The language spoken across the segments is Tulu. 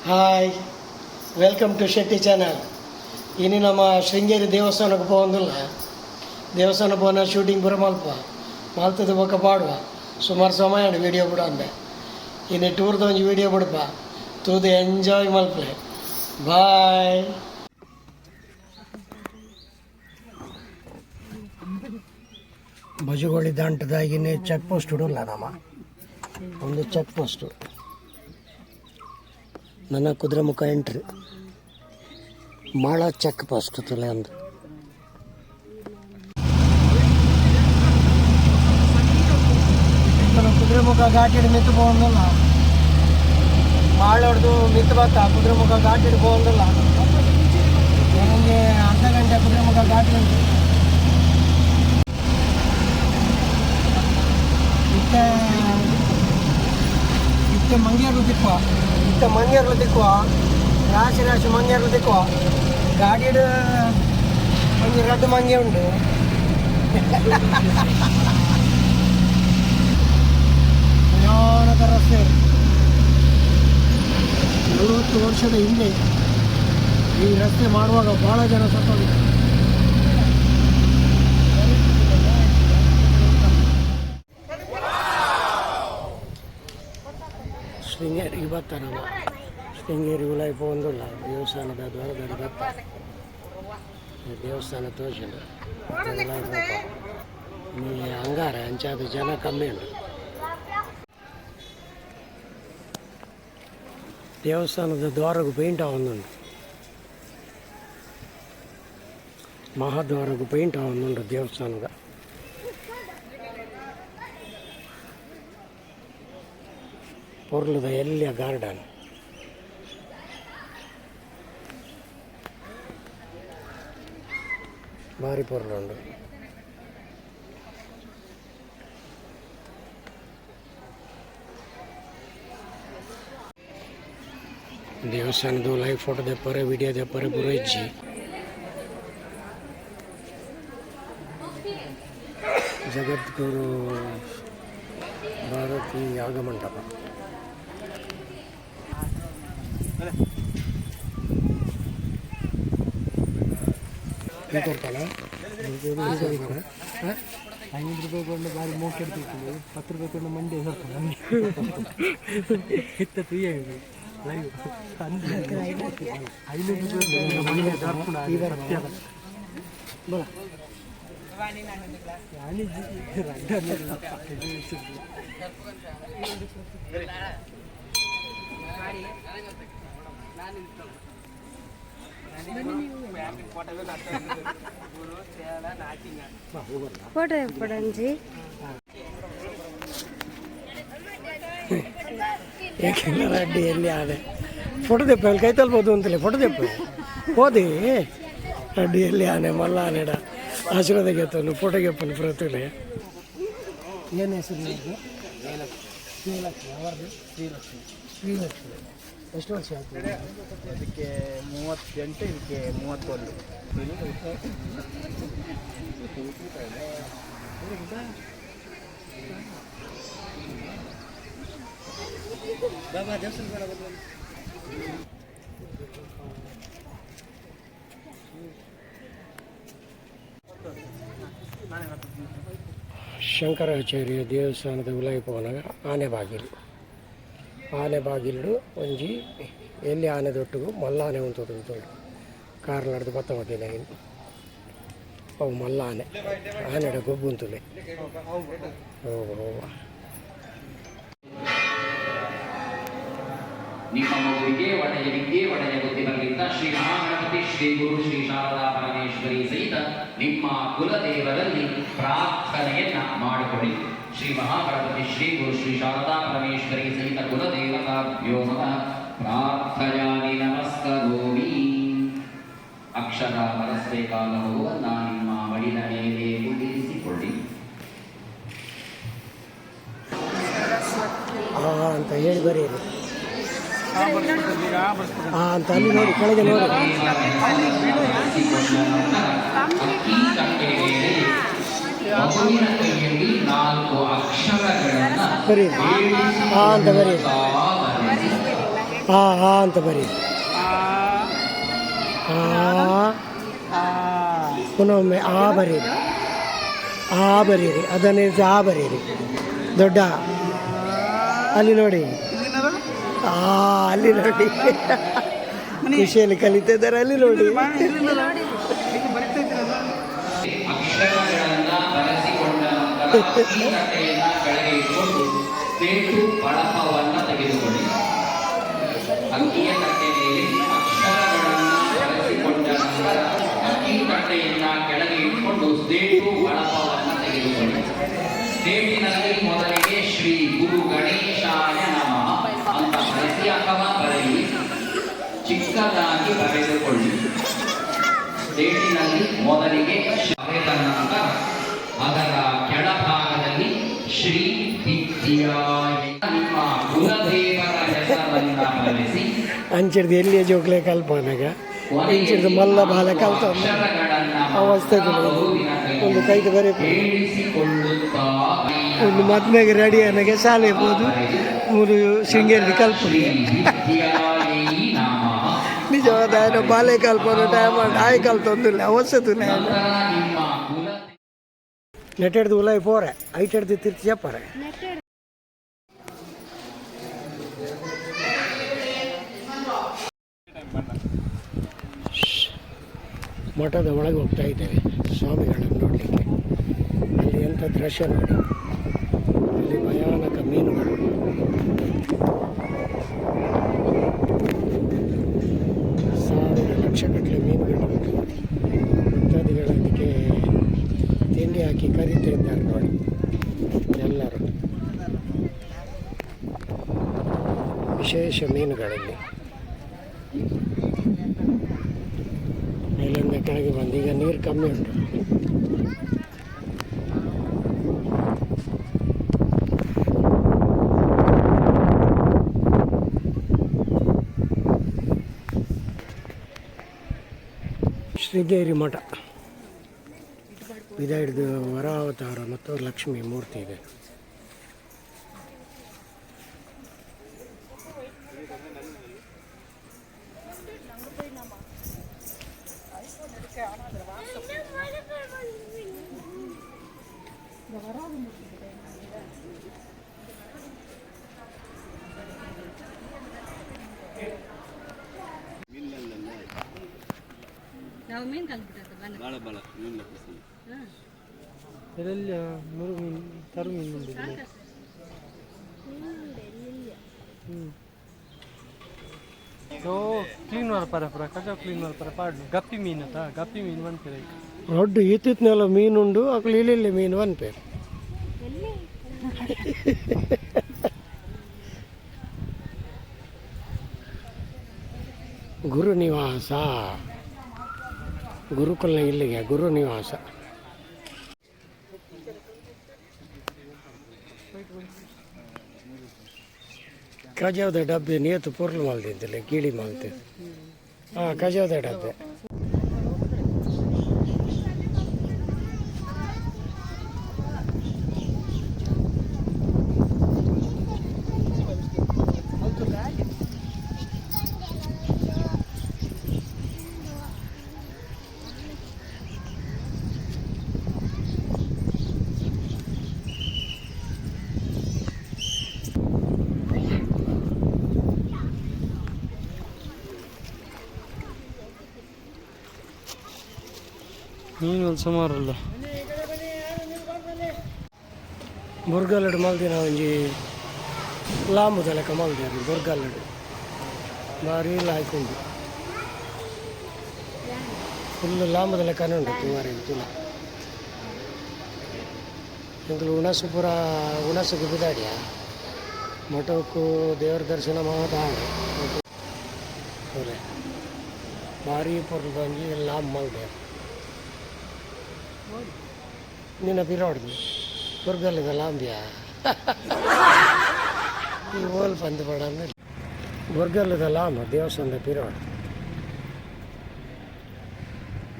Hi, welcome to Shetty channel. ಇನಿ ನಮ್ಮ ಶೃಂಗೇರಿ ದೇವಸ್ಥಾನಕ್ಕೆ ಪೋವೊಂದುಲ್ಲ. ದೇವಸ್ಥಾನ ಪೋನ ಶೂಟಿಂಗ್ ಪೂರ ಮಲ್ಪ ಮಲ್ತದ ಬೊಕ್ಕ ಪಾಡುವ. ಸುಮಾರು ಸಮಯ ವಿಡಿಯೋ ಬಿಡು ಅಂದೆ. ಇನಿ ಟೂರ್ದ ಒಂಜಿ ವಿಡಿಯೋ ಬಿಡಪ, ತೂದು ಎಂಜಾಯ್ ಮಲ್ಪಲೆ. ಬಾಯ್. ಬಜಗೋಳಿ ದಾಂಟದಾಗಿನೇ ಚೆಕ್ ಪೋಸ್ಟ್ ಇಡಲ್ಲ ನಮ್ಮ ಒಂದು ಚೆಕ್ ಪೋಸ್ಟು. ನನ್ನ ಕುದುರೆಮುಖ ಎಂಟ್ರಿ ಮಾಳ ಚೆಕ್ ಪೋಸ್ಟ್ ತುಲೆ ಅಂದು. ಕುದುರೆಮುಖ ಘಾಟಿಡ್ ಮಿತ್ತು ಪೋವೊಂದುಲ್ಲ. ಮಾಳೊಡ್ದು ಮಿತ್ತು ಬತ್ತ ಕುದುರೆಮುಖ ಘಾಟಿಡ್ ಪೋವೊಂದುಲ್ಲ. ನನಗೆ ಅರ್ಧ ಗಂಟೆ ಕುದುರೆಮುಖ ಘಾಟಿ ಉಂಟು. ಇತ್ತೆ ಇತ್ತೆ ಮಂಗೇರ್ಲು ತಿಕ್ಕುವ, ಇತ್ತೆ ಮಂಗೇರ್ಲು ತಿಕ್ಕುವ. ರಾಶಿ ರಾಶಿ ಮಂಗೇರ್ಲು ತಿಕ್ಕುವ. ಗಾಡಿಡ್ ಒಂಜಿ ರಡ್ಡ್ ಮಂಗೆ ಉಂಟು. ಭಯಾನಕ ರಸ್ತೆ. 40 ವರ್ಷದ ಹಿಂದೆ ಈ ರಸ್ತೆ ಮಾಡುವಾಗ ಭಾಳ ಜನ ಸತ್ತೋಗಿದ್ದಾರೆ. ಶೃಂಗೇರಿಗೆ ಬತ್ತ ನಾವು. ಶೃಂಗೇರಿ ಉಲಾಯಿ ಪೋವೊಂದುಲ್ಲ. ದೇವಸ್ಥಾನದ ದ್ವಾರದಲ್ಲಿ ಬತ್ತ. ಈ ದೇವಸ್ಥಾನ ತೋಜುಂಡು. ಉಲಾಯಿ ಪೋಪ. ನೀ ಅಂಗಾರೆ, ಅಂಚಾದ ಜನ ಕಮ್ಮಿ ಉಂಟು. ದೇವಸ್ಥಾನದ ದ್ವಾರಗು ಪೇಂಟ್ ಆವೊಂದುಂಡು. ಮಹಾದ್ವಾರಗು ಪೇಂಟ್ ಆವೊಂದುಂಡು ದೇವಸ್ಥಾನದ. ಪೊರ್ಲುದ ಎಲ್ಯ ಗಾರ್ಡನ್. ಬಾರಿ ಪೊರ್ಲುಂಡು. ದೇವಸ್ಥಾನದ ಲೈವ್ ಫೋಟೋ ದೆಪ್ಪರೆ, ವಿಡಿಯೋ ದೆಪ್ಪರೆ ಪೂರ ಇಜ್ಜಿ. ಜಗದ್ಗುರು ಭಾರತಿ ಯಾಗ ಮಂಟಪ. ಕೊಡ್ತಾಳ. 5 ರೂಪಾಯಿ ಕೊಂಡು ಬಾರಿ ಮೋಕೆ എടുത്തിട്ടുണ്ട്. 10 ರೂಪಾಯಿ ಕೊಂಡು ಮಂಡಿ ಸ್ವಲ್ಪ ಇತ್ತ ತುಯ್ಯ ಲೈವ್. 500 ರೂಪಾಯಿ ಮಂಡೆ ದರ್ಪಣ ಸತ್ಯದ. ಬಲ. ಫೋಟೋ ಎಪ್ಪಡಂಜಿ. ಏಕೆಲ್ಲ ರೆಡ್ಡಿ ಎಲ್ಲಿ ಆದೆ. ಫೋಟೋ ದೆಪ್ಪ ಅಲ್ಲಿ ಕೈತಲ್ಬೋದು ಅಂತಲೇ ಫೋಟೋ ದೆಪ್ಪ ಹೋದಿ. ರೆಡ್ಡಿ ಎಲ್ಲಿ ಆನೆ ಮಲ್ಲ ಆನೆಡ ಆಶೀರ್ವಾದ ಗೆತ್ತನು, ಫೋಟೋ ಗೆಪ್ಪನು ಪ್ರತಿಲೆ. ಏನು ಹೆಸರು ನಿಮ್ಮದು? ಶ್ರೀಲಕ್ಷ್ಮಿ ಅವರದು. ಶ್ರೀಲಕ್ಷ್ಮಿ, ಶ್ರೀಲಕ್ಷ್ಮಿ. ಎಷ್ಟು ವರ್ಷ ಆಯ್ತು? ಅದಕ್ಕೆ 38, ಇದಕ್ಕೆ 31. ಶಂಕರಾಚಾರ್ಯ ದೇವಸ್ಥಾನದ ಉಲಾಯಿ ಪೋನಗ ಆನೆ ಬಾಗಿಲು. ಆನೆ ಬಾಗಿಲು ಒಂಜಿ ಎಲ್ಲಿ ಆನೆ ದೊಟ್ಟುಗು ಮಲ್ಲ ಆನೆ ಉಂತುದು ಉಂತುಂಡು. ಕಾರ್ ನಡ್ದು ಬತ್ತ ಮತ್ತಿನ ಅವು ಮಲ್ಲ ಆನೆ. ಆನೆಡ ಗೊಬ್ಬು ಉಂತುಲೆ. ಓ ಓ. ನಿಮ್ಮ ಮಗುವಿಗೆ ಒಡೆಯ ವಿದ್ಯೆ, ಒಡೆಯ ಬುದ್ಧಿ ಬರಲಿದ್ದ ಶ್ರೀ ಮಹಾಗಣಪತಿ, ಶ್ರೀ ಗುರು, ಶ್ರೀ ಶಾರದಾ ಪರಮೇಶ್ವರಿ ಸಹಿತ ನಿಮ್ಮ ಕುಲದೇವರಲ್ಲಿ ಪ್ರಾರ್ಥನೆಯನ್ನ ಮಾಡಿಕೊಳ್ಳಿ. ಶ್ರೀ ಮಹಾಗಣಪತಿ, ಶ್ರೀ ಗುರು, ಶ್ರೀ ಶಾರದಾ ಪರಮೇಶ್ವರಿ ಸಹಿತ ಕುಲದೇವತಾಭ್ಯೋ ನಮಃ. ಪ್ರಾರ್ಥಯಾಮಿ, ನಮಸ್ಕರೋಮಿ. ಅಕ್ಷರ ಬರಸ್ಬೇಕಾದ ಮಗುವನ್ನ ನಿಮ್ಮ ಮಡಿಲ ಮೇಲೆ ಕುಳ್ಳಿರಿಸಿಕೊಳ್ಳಿ. ಆ ಅಂತ ಹೇಳಿ ಬರೀರಿ. ಆ ಅಂತ ಅಲ್ಲಿ ನೋಡಿ, ಕೆಳಗೆ ನೋಡಿ. ಅಕ್ಕಿ ತಟ್ಟೆ ಮೇಲೆ ಮಗುವಿನ ಕೈಯಲ್ಲಿ ನಾಲ್ಕು ಅಕ್ಷರಗಳನ್ನ ಬರೀರಿ. ಆ ಅಂತ ಬರೀರಿ. ಬರೆಸಿ. ಆ ಆ ಅಂತ ಬರೀರಿ. ಆ. ಪುನಃ ಒಮ್ಮೆ ಆ ಬರೀರಿ, ಆ ಬರೀರಿ. ಅದನ್ನೇ ಆ ಬರೀರಿ, ದೊಡ್ಡ ಆ. ಅಲ್ಲಿ ನೋಡಿ, ಆ ಅಲ್ಲಿ ನೋಡಿ, ಖುಷಿಯಲ್ಲಿ ಕಲಿತಾ ಇದ್ದಾರೆ. ಅಲ್ಲಿ ನೋಡಿ. ಅಕ್ಷರಗಳನ್ನ ಬರೆಸಿಕೊಂಡ ನಂತರ ಈ ತಟ್ಟೆಯನ್ನ ಕೆಳಗೆ ಇಟ್ಕೊಂಡು ಸೇಟು ಬಳಪವನ್ನ ತೆಗೆದುಕೊಳ್ಳಿ. ಅಕ್ಕಿಯ ತಟ್ಟೆ ಮೇಲೆ ಅಕ್ಷರಗಳನ್ನ ಬರೆಸಿಕೊಂಡ ನಂತರ ಅಕ್ಕಿ ತಟ್ಟೆಯನ್ನ ಕೆಳಗೆ ಇಟ್ಕೊಂಡು ಸೇಟು ಬಳಪವನ್ನ ತೆಗೆದುಕೊಳ್ಳಿ. ಸೇಟಿನಲ್ಲಿ ಮೊದಲಿಗೆ ಶ್ರೀ ಗುರು ಗಣೇಶಾಯ ನಮಃ ಅಂತ ಬರೆಸಿ ಅಥವಾ ಬರೆಯಿ, ಚಿಕ್ಕದಾಗಿ ಬರೆದುಕೊಳ್ಳಿ. ಸೇಟಿನಲ್ಲಿ ಮೊದಲಿಗೆ ಬರೆದ ನಂತರ ಅದರ ಕೆಳಭಾಗದಲ್ಲಿ ಶ್ರೀ ವಿದ್ಯಾಯ ನಿಮ್ಮ ಕುಲದೇವರ ಹೆಸರನ್ನ ಬರೆಸಿ. ಅಂಚಿಡ್ದು ಎಲ್ಲಿಯ ಜೋಕ್ಲೆ ಕಲ್ಪನಾಗ ಇಂಚಿಡ್ದು ಮಲ್ಲ ಬಾಲ ಕಲ್ತ ಅಕ್ಷರಗಳನ್ನ ಅವಸ್ಥೆ. ಒಂದು ಕೈಗೆ ಬರೀ ಹೇಳಿಸಿಕೊಳ್ಳುತ್ತಾ ಒಂದು ಮದ್ಮೆಗೆ ರೆಡಿ ಅನ್ನಗೆ ಶಾಲೆ ಹೋದು ಮೂರು ಶೃಂಗೇರಿ ಕಲ್ಪನೆ. ಶ್ರೀ ವಿದ್ಯಾಯೈ ನಮಃ. ನಿಜವಾದ ఆయన ಬಾಲೆ ಕಲ್ಪನ ಟೈಮ್ ಆಯ್ ಕಲ್ತೊಂದಿಲ್ಲ ಅವಸ್ಥೆ. ನಂತರ ನಿಮ್ಮ ಕುಲ ನೆಟ್ಟೆಡ್ದು ಉಲಾಯಿ ಪೋರೆ, ಐಟ್ ಹಿಡ್ದು ತಿರ್ತಿ ಚಪ್ಪರೆ. ಮಠದ ಒಳಗೆ ಹೋಗ್ತಾ ಇದ್ದೇವೆ ಸ್ವಾಮಿಗಳನ್ನು ನೋಡಲಿಕ್ಕೆ. ಅಲ್ಲಿ ಎಂಥ ದೃಶ್ಯ ನೋಡಿ. ಅಲ್ಲಿ ಭಯಾನಕ ಮೀನುಗಳು. ಸಾವಿರ ಲಕ್ಷಗಟ್ಟಲೆ ಮೀನುಗಳು. ಭಕ್ತಾದಿಗಳು ಅದಕ್ಕೆ ತಿಂಡಿ ಹಾಕಿ ಕರೀತಾ ಇದ್ದಾರೆ ನೋಡಿ ಎಲ್ಲರೂ. ವಿಶೇಷ ಮೀನುಗಳಲ್ಲಿ ಮೇಲಿಂದ ಕೆಳಗೆ ಬಂದು ಈಗ ನೀರು ಕಮ್ಮಿ ಉಂಟು. ಶೃಂಗೇರಿ ಮಠ ಹಿಡಿದು ವರಾವತಾರ ಮತ್ತು ಲಕ್ಷ್ಮಿ ಮೂರ್ತಿ ಇದೆ. ನಾವು ಮೀನು ಕಲ್ತ್ಬಿಟ್ಟದ್ದು ಬನ್ನ. ಇದೆಲ್ಲ ಮುರು ಮೀನು, ತರು ಮೀನು ಉಂಟು. ಹ್ಞೂ, ಸೊ ಕ್ಲೀನ್ ಮಲ್ಪರ ಪೂರ ಕಜಾವ್ ಕ್ಲೀನ್ ಮಲ್ಪರ ಪಾಡ್ಲು. ಗಪ್ಪಿ ಮೀನು ಅತ್ತ, ಗಪ್ಪಿ ಮೀನು ಮನ್ಪೆರ್ ಐಕ್. ದೊಡ್ಡ ಈತಿತ್ನೆಲ್ಲ ಮೀನುಂಡು. ಅಕ್ಲು ಇಲ್ಲಿಲ್ಲ ಮೀನು ಅನ್ಪೇರು. ಎಲ್ಲಿ? ಗುರು ನಿವಾಸ, ಗುರುಕುಲ. ಇಲ್ಲಿಗೆ ಗುರು ನಿವಾಸ. ಕಜಾವ್ದ ಡಬ್ಬೆ ನೇತು ಪೊರ್ಲು ಮಲ್ದಿಂತಿಲ್ಲ, ಗಿಳಿ ಮಲ್ತೆ. ಹಾಂ, ಕಜಾವ್ದ ಡಬ್ಬೆ. ಮೀನು ಸುಮಾರಲ್ಲ. ಬುರ್ಗಲ್ಲಡು ಮಲ್ದಿನ ಒಂಜಿ ಲಾಂಬುದ ಲೆಕ್ಕ ಮಲ್ದೆ. ಬುರ್ಗಲ್ಲಡು ಬಾರಿ ಲಾಯ್ಕುಂಡು. ಫುಲ್ ಲಾಂಬುದ ಲೆಕ್ಕನೇ ಉಂಟು ತುಮಾರಿ ತುಲ. ಎಂಕುಲು ಉಣಸು ಪೂರ ಉಣಸುಗು ಬಿದಾಡಿಯ ಮಠಕ್ಕೂ ದೇವರ ದರ್ಶನ ಮಾತ ತೂಲೆ, ಭಾರಿ ಪೊರ್ಲುದ ಒಂಜಿ ಲಾಂಬ್ ಮಲ್ದೆ. ನಿನ್ನ ಪಿರೋಡ್ದು ಬುರ್ಗಲ್ಲದ ಲಾಂಬಿಯ ಈ ಓಲ್ ಪಂದ್ ಪಡಂದು ಬುರ್ಗಲ್ಲದ ಲಾಂಬ ದೇವಸ್ಥಾನದ ಪಿರೋಡ್.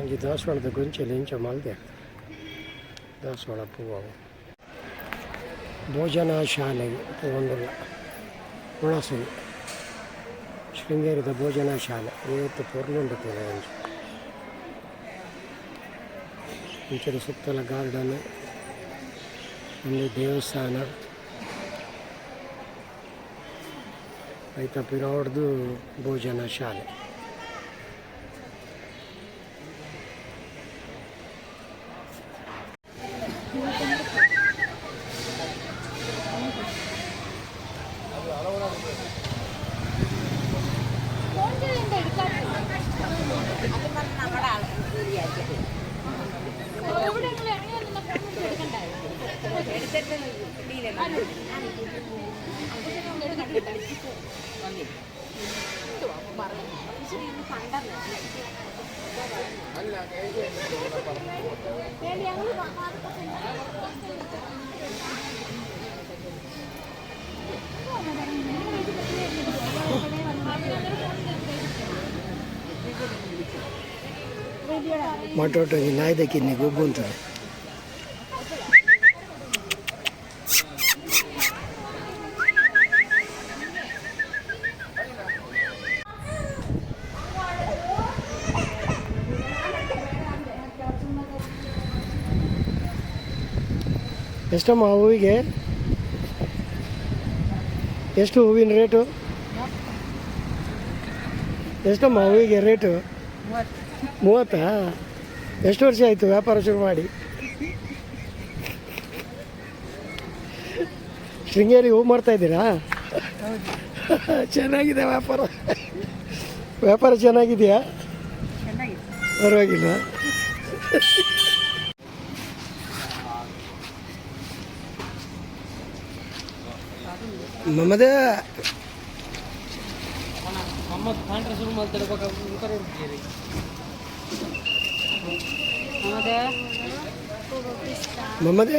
ಒಂಜಿ ದಾಸವಾಳದ ಗೊಂಚಲು ಇಂಚ ಮಲ್ದೆ. ದಾಸವಾಳ ಹೂವು. ಭೋಜನ ಶಾಲೆಗೆ ತಗೊಂಡಿಲ್ಲ ಉಣಸು. ಶೃಂಗೇರಿದ ಭೋಜನ ಶಾಲೆ ಏತ್ ಪೊರ್ಲುಂಡು ತೂಲೆ ಒಂಜಿ ಇಂಚನೆ ಸುತ್ತಲ ಗಾರ್ಡನ್ ಒಂದು ದೇವಸ್ಥಾನ ಐತ ಪಿರವಡ್ದು ಭೋಜನ ಶಾಲೆ. ಮಟೋಟೊಂಜಿ ನಾಯ್ದ ಕಿನ್ನಿ ಗೊಬ್ಬುಂತದೆ. ಎಷ್ಟಮ್ಮ ಹೂವಿಗೆ? ಎಷ್ಟು ಹೂವಿನ ರೇಟು? ಎಷ್ಟಮ್ಮ ಹೂವಿಗೆ ರೇಟು? 30? ಎಷ್ಟು ವರ್ಷ ಆಯಿತು ವ್ಯಾಪಾರ ಶುರು ಮಾಡಿ? ಶೃಂಗೇರಿ ಹೂ ಮಾರ್ತಾ ಇದ್ದೀರಾ? ಚೆನ್ನಾಗಿದೆ ವ್ಯಾಪಾರ? ವ್ಯಾಪಾರ ಚೆನ್ನಾಗಿದೆಯಾ? ಪರವಾಗಿಲ್ಲ. ಮಮದ ಮಮದ